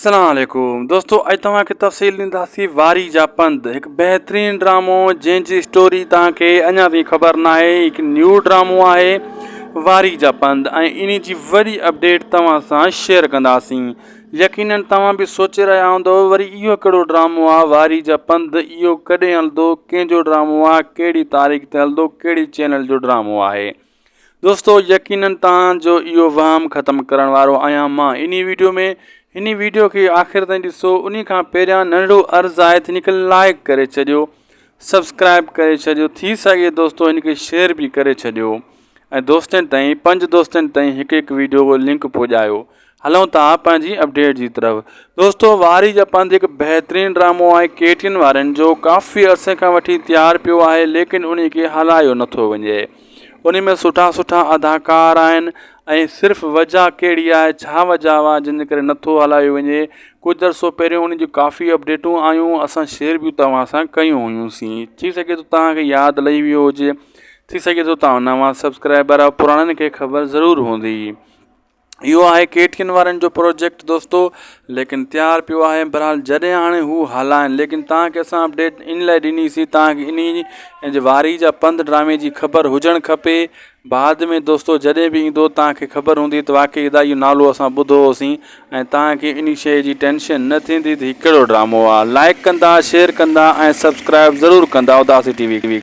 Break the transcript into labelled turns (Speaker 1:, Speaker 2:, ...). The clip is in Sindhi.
Speaker 1: السلام عليڪم دوستو اڄ توهان کي تفصيل ڏينداسين واري جا پنڌ هڪ بهترين ڊرامو جنهن جي اسٽوري توهان کي اڃا تائين خبر ناهي هڪ نيو ڊرامو آهي واري جا پنڌ ۽ انهي جي وڏي اپڊيٽ توهان سان شيئر ڪنداسين يقينن توهان به سوچي رهيا هوندو وري اهو ڪهڙو ڊرامو آهي واري جا پنڌ اهو ڪڏهن هلندو ڪنهن جو ڊرامو آهي ڪهڙي تاريخ تي هلندو ڪهڙي چينل جو ڊرامو آهي دوستو يقينن توهان جو اهو وهم ختم ڪرڻ وارو آهيان مان انهي ويڊيو ۾ هن ويڊيو کي آخر تائين ڏسو انهي کان پهريان ننڍڙو عرض آهي ته هن کي لائڪ ڪري ڇڏيو سبسڪرائب ڪري ڇڏيو ٿي سگهي دوستو هن کي شيئر به ڪري ڇڏيو ۽ دوستن تائين پنج دوستن تائين هڪ هڪ ويڊيو جو لنڪ پڄايو هلون ٿا پنهنجي اپڊيٽ جي طرف دوستو واري جا پنڌ هڪ بهترين ڊرامو آهي ڪي ٽي اين وارن جو ڪافي عرصي کان وٺي تيار پيو آهي ليڪن انهي کي هلايو نٿو وڃي انهي ۾ سٺا سٺا اداڪار آهن ۽ صرف وجه ڪهڙي آهي ڇا وجه آهي جنهن جي ڪري نٿو هلايو وڃي ڪجهه عرصو پهريون انهي جون ڪافي اپڊيٽون آيون اسان شيئر به توهان سان ڪيون هيون سين ٿي سگهي ٿو توهان کي ياد لهي ويو هجي ٿي سگهي ٿو توهان نوان سبسڪرائبر آهيو پراڻن کي خبر ضرور هوندي اهو آهي ڪي ٽي اين وارن جو پروجيڪٽ دوستو ليڪن تيار پيو آهي بهرحال جڏهن هاڻي هو هلائن ليڪن توهان کي اسان اپڊيٽ ان لاء ڏني سي توهان کي انهي جي واري جا پنڌ ڊرامي جي خبر هجڻ کپي بعد ۾ دوستو جڏهن به ايندو توهان کي خبر هوندي ته واقعي ادا اهو نالو اسان ٻڌو هوسين ۽ توهان کي انهي شيء جي ٽينشن نه ٿيندي ته هي ڪهڙو ڊرامو آهي لائڪ ڪندا شيئر ڪندا ۽ سبسڪرائب ضرور ڪندا اداسي ٽي وي.